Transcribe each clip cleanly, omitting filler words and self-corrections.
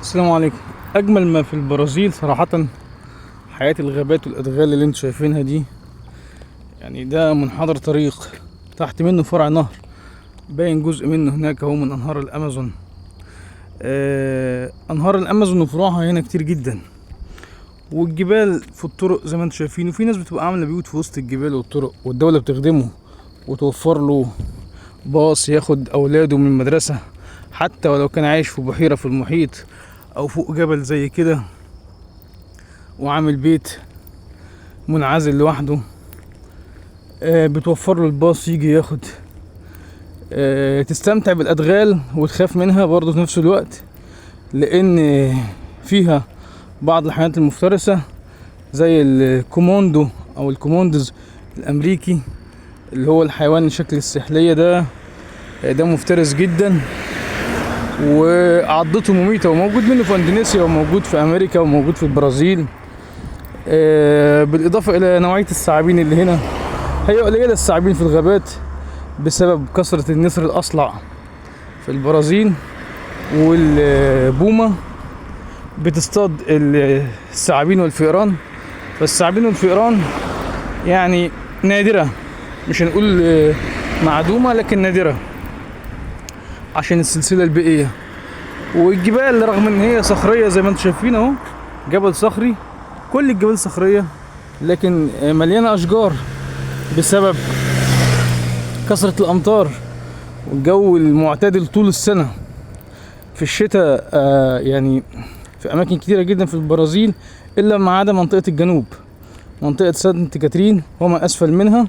السلام عليكم. اجمل ما في البرازيل صراحة حياة الغابات والادغال اللي انتم شايفينها دي. يعني ده منحدر طريق تحت منه فرع نهر، باين جزء منه هناك اهو من انهار الامازون. انهار الامازون وفروعها هنا كتير جدا، والجبال في الطرق زي ما انتم شايفين، وفي ناس بتبقى عامله بيوت في وسط الجبال والطرق، والدولة بتخدمه وتوفر له باص ياخد اولاده من المدرسة، حتى ولو كان عايش في بحيرة في المحيط او فوق جبل زي كده وعامل بيت منعزل لوحده. بتوفر له الباص يجي ياخد. تستمتع بالادغال وتخاف منها برضه في نفس الوقت، لان فيها بعض الحيوانات المفترسة زي الكوموندو او الكوموندز الامريكي، اللي هو الحيوان شكل السحلية ده. ده مفترس جدا وعضته مميتة، وموجود منه في اندونيسيا وموجود في امريكا وموجود في البرازيل. بالاضافة الى نوعية الثعابين اللي هنا، هي قليلة الثعابين في الغابات بسبب كثرة النسر الاصلع في البرازيل، والبومة بتصطاد الثعابين والفئران. فالثعابين والفئران يعني نادرة، مش هنقول معدومة لكن نادرة عشان السلسلة البيئية. والجبال رغم ان هي صخرية زي ما انتم شايفين اهو، جبل صخري، كل الجبال صخرية، لكن مليانة اشجار بسبب كثرة الامطار والجو المعتدل طول السنة. في الشتاء يعني في اماكن كتيرة جدا في البرازيل، الا ما عدا منطقة الجنوب، منطقة سانت كاترين وما اسفل منها،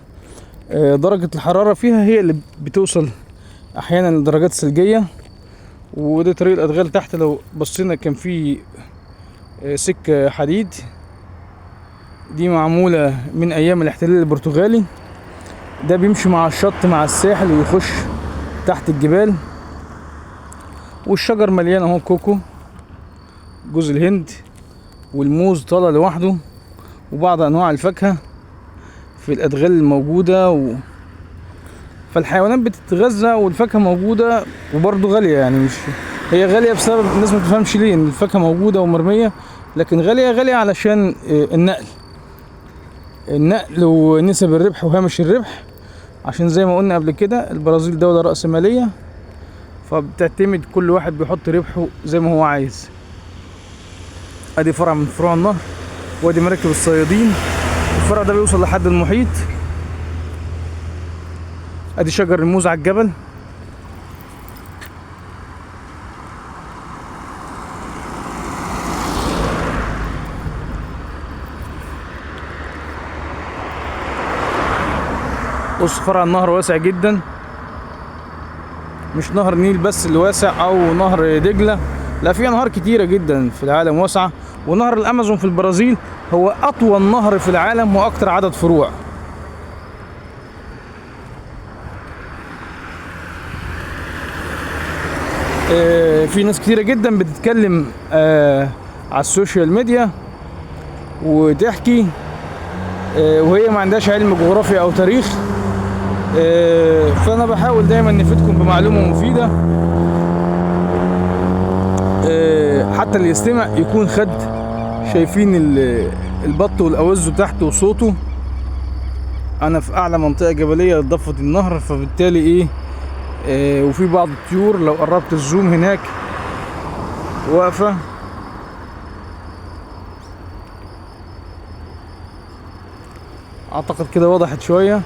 درجة الحرارة فيها هي اللي بتوصل احيانا لدرجات ثلجية. وده طريق الادغال تحت، لو بصينا كان في سكة حديد دي معمولة من ايام الاحتلال البرتغالي، ده بيمشي مع الشط مع الساحل ويخش تحت الجبال. والشجر مليان اهو، كوكو، جوز الهند، والموز طالع لوحده، وبعض انواع الفاكهة في الادغال الموجودة. فالحيوانات بتتغذى والفاكهة موجودة، وبرضه غالية. يعني مش هي غالية بسبب الناس ما تفهمش ليه ان الفاكهة موجودة ومرمية، لكن غالية غالية علشان النقل ونسب الربح وهامش الربح، عشان زي ما قلنا قبل كده البرازيل دولة رأسمالية، فبتعتمد كل واحد بيحط ربحه زي ما هو عايز. ادي فرع من فروع النهر، وادي مراكب الصيادين، الفرع ده بيوصل لحد المحيط. ادي شجر الموز على الجبل. بص فرع النهر واسع جدا، مش نهر النيل بس اللي واسع او نهر دجلة، لا في انهار كتيرة جدا في العالم واسعة. ونهر الامازون في البرازيل هو اطول نهر في العالم واكتر عدد فروع. في ناس كتيرة جدا بتتكلم على السوشيال ميديا وتحكي، وهي ما عندهاش علم جغرافيا او تاريخ. فانا بحاول دايما نفيدكم بمعلومة مفيدة، حتى اللي يستمع يكون خد. شايفين البط والاوز تحت وصوته. انا في اعلى منطقة جبلية لضفة النهر، فبالتالي ايه، وفي بعض الطيور لو قربت الزوم هناك واقفة. اعتقد كده وضحت شوية.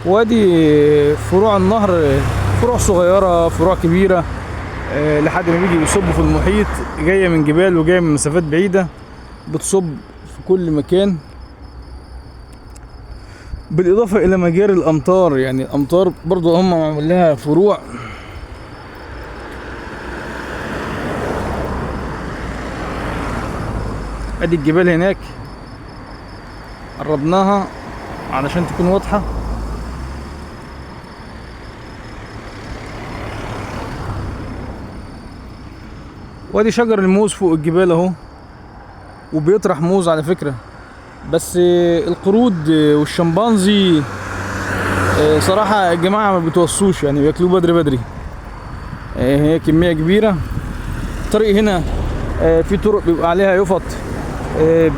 وادي فروع النهر، فروع صغيرة فروع كبيرة، لحد ما بيجي يصب في المحيط، جاية من جبال وجاية من مسافات بعيدة، بتصب في كل مكان. بالإضافة إلى مجاري الأمطار، يعني الأمطار برضو هم معمول لها فروع. أدي الجبال هناك قربناها علشان تكون واضحة. وادي شجر الموز فوق الجبال اهو، وبيطرح موز على فكرة، بس القرود والشمبانزي صراحة الجماعة ما بيتوصوش، يعني بياكلوه بدري بدري. هي كمية كبيرة. الطريق هنا في طرق بيبقى عليها يفط،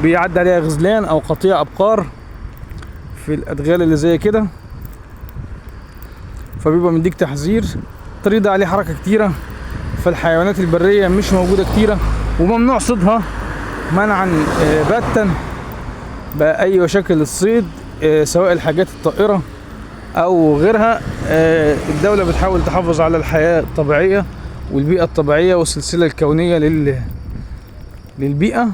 بيعدي عليها غزلان او قطيع ابقار في الادغال اللي زي كده، فبيبقى مديك تحذير. الطريق ده عليه حركة كتيرة، فالحيوانات البرية مش موجودة كتيرة، وممنوع صيدها منعا باتا بأي مشاكل الصيد، سواء الحاجات الطائرة أو غيرها. الدولة بتحاول تحافظ على الحياة الطبيعية والبيئة الطبيعية والسلسلة الكونية للبيئة.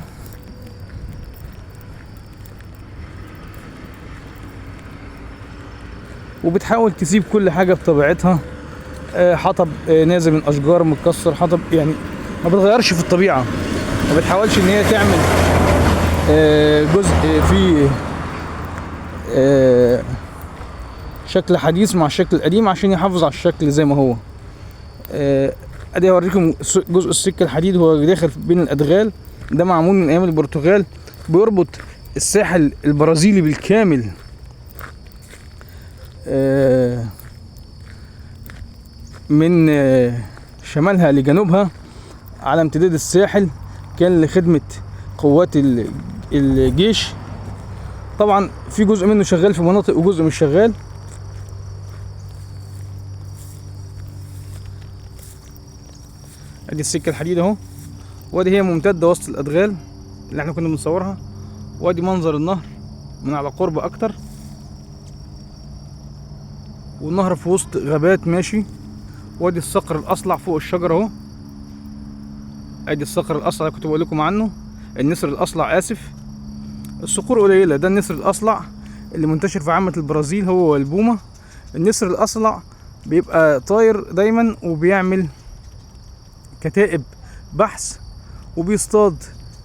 وبتحاول تسيب كل حاجة بطبيعتها، حطب نازل من أشجار متكسر، حطب يعني ما بتغيرش في الطبيعة، ما بتحاولش إن هي تعمل جزء فيه شكل حديث مع الشكل القديم عشان يحافظ على الشكل زي ما هو. ادي اوريكم جزء السكة الحديد هو داخل بين الادغال، ده معمول من ايام البرتغال، بيربط الساحل البرازيلي بالكامل من شمالها لجنوبها على امتداد الساحل، كان لخدمة قوات الجيش. طبعا في جزء منه شغال في مناطق وجزء مش شغال. ادي السكة الحديد اهو، وادي هي ممتدة وسط الادغال اللي احنا كنا بنصورها، وادي منظر النهر من على قرب اكتر، والنهر في وسط غابات ماشي. وادي الصقر الاصلع فوق الشجرة اهو، ادي الصقر الاصلع اللي كنت بقول لكم عنه، النسر الاصلع اسف. الصقور قليلة، ده النسر الاصلع اللي منتشر في عامة البرازيل هو والبومة. النسر الاصلع بيبقى طاير دايما وبيعمل كتائب بحث، وبيصطاد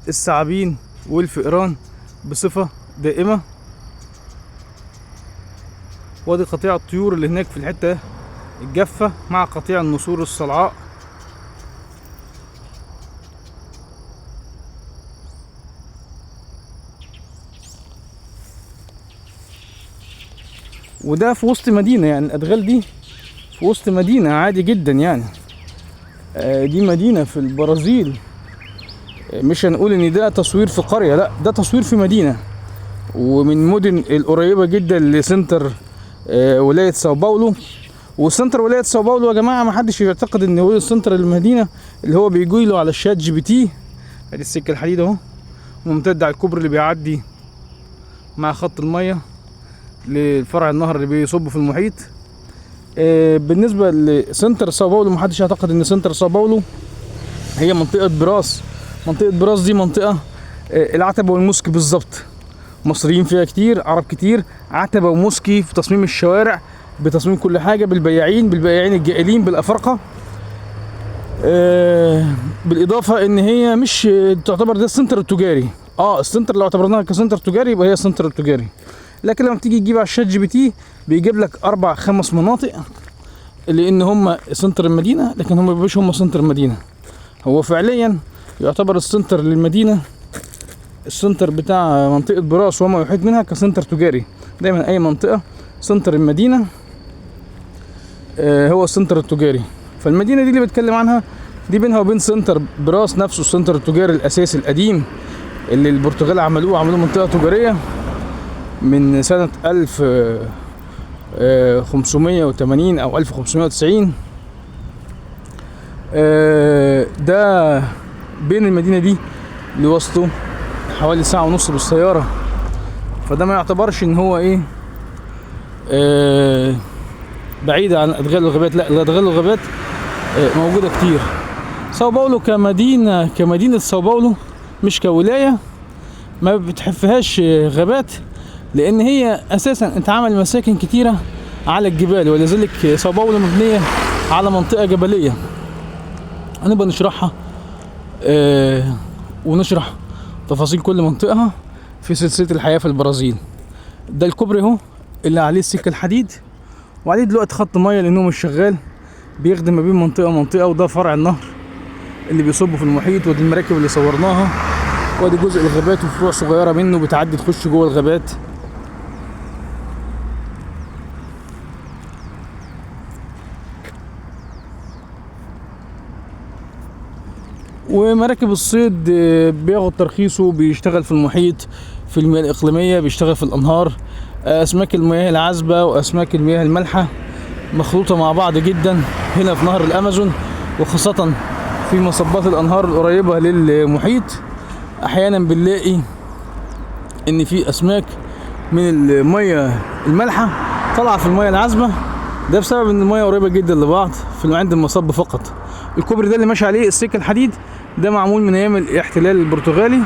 الثعابين والفئران بصفة دائمة. وادي قطيع الطيور اللي هناك في الحتة الجافة مع قطيع النسور الصلعاء. وده في وسط مدينة، يعني الأدغال دي في وسط مدينة عادي جدا يعني. دي مدينة في البرازيل، مش هنقول ان ده تصوير في قرية، لا ده تصوير في مدينة، ومن مدن القريبة جدا ل center ولاية ساو باولو. و center ولاية ساو باولو يا جماعة ما حدش يعتقد ان هو center المدينة اللي هو بيجي له على ال ChatGPT. ادي السكة الحديد اهو، ممتد على الكوبري اللي بيعدي مع خط المية للفرع النهر اللي بيصب في المحيط. بالنسبة ل center ساو باولو ما حدش يعتقد ان center ساو باولو هي منطقة براس. منطقة براس دي منطقة العتبة والموسكي بالظبط، مصريين فيها كتير، عرب كتير، عتبة وموسكي في تصميم الشوارع، بتصميم كل حاجة، بالبياعين الجائلين، بالأفارقة. بالإضافة إن هي مش تعتبر ده ال center التجاري. ال center لو اعتبرناها ك center تجاري يبقى هي ال center التجاري، لكن لما تيجي تجيب على ال ChatGPT بيجيب لك 4-5 مناطق لأن هم center المدينة، لكن هم مش هم center المدينة. هو فعليا يعتبر ال center للمدينة، ال center بتاع منطقة براس وما يحيط منها ك center تجاري. دايما أي منطقة center المدينة هو ال center التجاري. فالمدينة دي اللي بتكلم عنها دي بينها وبين center براس نفسه، ال center التجاري الأساسي القديم اللي البرتغال عملوه منطقة تجارية من سنة 1580 أو 1590. ده بين المدينة دي لوسطه حوالي 1.5 ساعة بالسيارة، فده ما يعتبرش ان هو ايه بعيد عن ادغال الغابات. لا، الادغال الغابات موجودة كتير. ساو باولو كمدينة ساو باولو مش كولاية ما بتحفهاش غابات، لان هي اساسا اتعمل مساكن كتيرة على الجبال، ولذلك ساو باولو مبنية على منطقة جبلية. هنبقى نشرحها ونشرح تفاصيل كل منطقة في سلسلة الحياة في البرازيل. ده الكوبري اهو اللي عليه السكة الحديد، وعليه دلوقتي خط مية لانه مش شغال، بيخدم ما بين منطقة ومنطقة. وده فرع النهر اللي بيصب في المحيط، ودي المراكب اللي صورناها، وادي جزء الغابات وفروع صغيرة منه بتعدي تخش جوه الغابات. ومراكب الصيد بياخد ترخيصه، بيشتغل في المحيط، في المياه الإقليمية، بيشتغل في الأنهار. أسماك المياه العذبة وأسماك المياه المالحة مخلوطة مع بعض جدا هنا في نهر الأمازون، وخاصة في مصبات الأنهار القريبة للمحيط. أحيانا بنلاقي إن في أسماك من المياه المالحة طالعة في المياه العذبة، ده بسبب إن المياه قريبة جدا لبعض في عند المصب فقط. الكوبري ده اللي ماشي عليه السكة الحديد ده معمول من أيام الاحتلال البرتغالي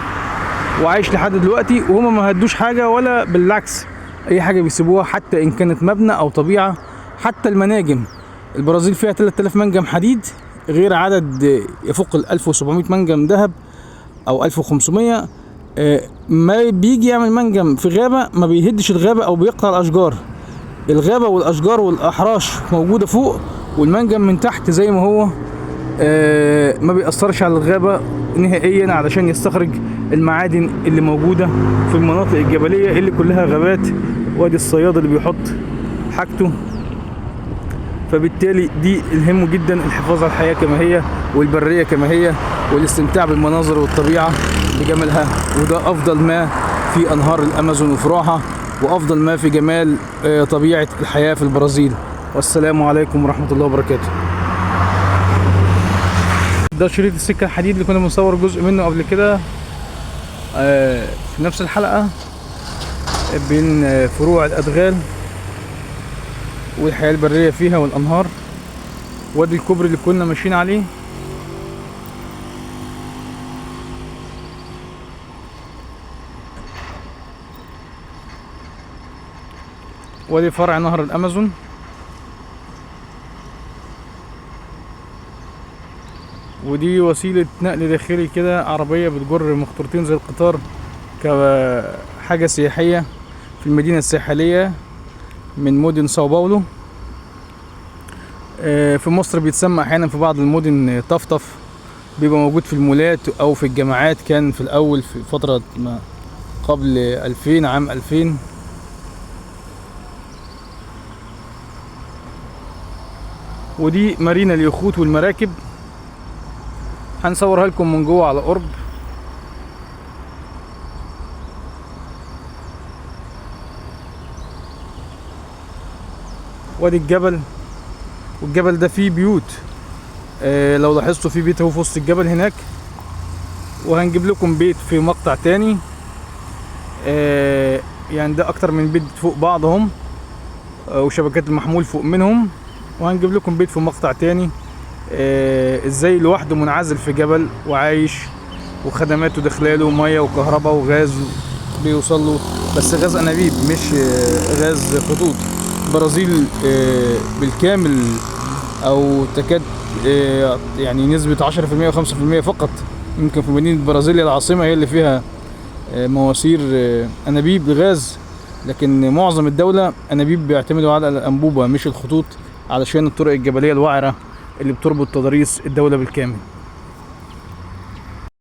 وعايش لحد دلوقتي، وهما ما هدوش حاجة ولا بالعكس أي حاجة بيسيبوها حتى إن كانت مبنى أو طبيعة. حتى المناجم، البرازيل فيها 3000 منجم حديد غير عدد يفوق ال 1700 منجم ذهب أو 1500. ما بيجي يعمل منجم في غابة ما بيهدش الغابة أو بيقطع الأشجار. الغابة والأشجار والأحراش موجودة فوق، والمنجم من تحت زي ما هو، ما بيأثرش على الغابة نهائيا علشان يستخرج المعادن اللي موجودة في المناطق الجبلية اللي كلها غابات. وادي الصياد اللي بيحط حاجته، فبالتالي دي الهم جدا الحفاظ على الحياة كما هي والبرية كما هي والاستمتاع بالمناظر والطبيعة بجمالها. وده أفضل ما في أنهار الأمازون وفروعها، وأفضل ما في جمال طبيعة الحياة في البرازيل. والسلام عليكم ورحمة الله وبركاته. ده شريط السكة الحديد اللي كنا بنصور جزء منه قبل كده في نفس الحلقة بين فروع الأدغال والحياة البرية فيها والأنهار. وادي الكوبري اللي كنا ماشيين عليه. وادي فرع نهر الأمازون. ودي وسيلة نقل داخلي كده، عربية بتجر مقطورتين زي القطار كحاجة سياحية في المدينة الساحلية من مدن ساو باولو. في مصر بيتسمى أحيانا في بعض المدن طفطف، بيبقى موجود في المولات أو في الجامعات. كان في الأول في فترة ما قبل 2000، عام 2000. ودي مارينا اليخوت والمراكب، هنصورها لكم من جوه على قرب. وادي الجبل، والجبل ده فيه بيوت، لو لاحظتوا في بيت اهو في وسط الجبل هناك، وهنجيب لكم بيت في مقطع تاني. يعني ده اكتر من بيت فوق بعضهم، وشبكات المحمول فوق منهم، وهنجيب لكم بيت في مقطع تاني. ازاي لوحده منعزل في جبل وعايش، وخدماته داخلاله ميه وكهرباء وغاز بيوصل له، بس غاز انابيب مش غاز خطوط. البرازيل بالكامل او تكاد يعني نسبة 10% و 5% فقط، يمكن في مدينة برازيليا العاصمة هي اللي فيها مواسير انابيب غاز، لكن معظم الدولة انابيب بيعتمدوا على الانبوبة مش الخطوط، علشان الطرق الجبلية الوعرة اللي بتربط تضاريس الدولة بالكامل.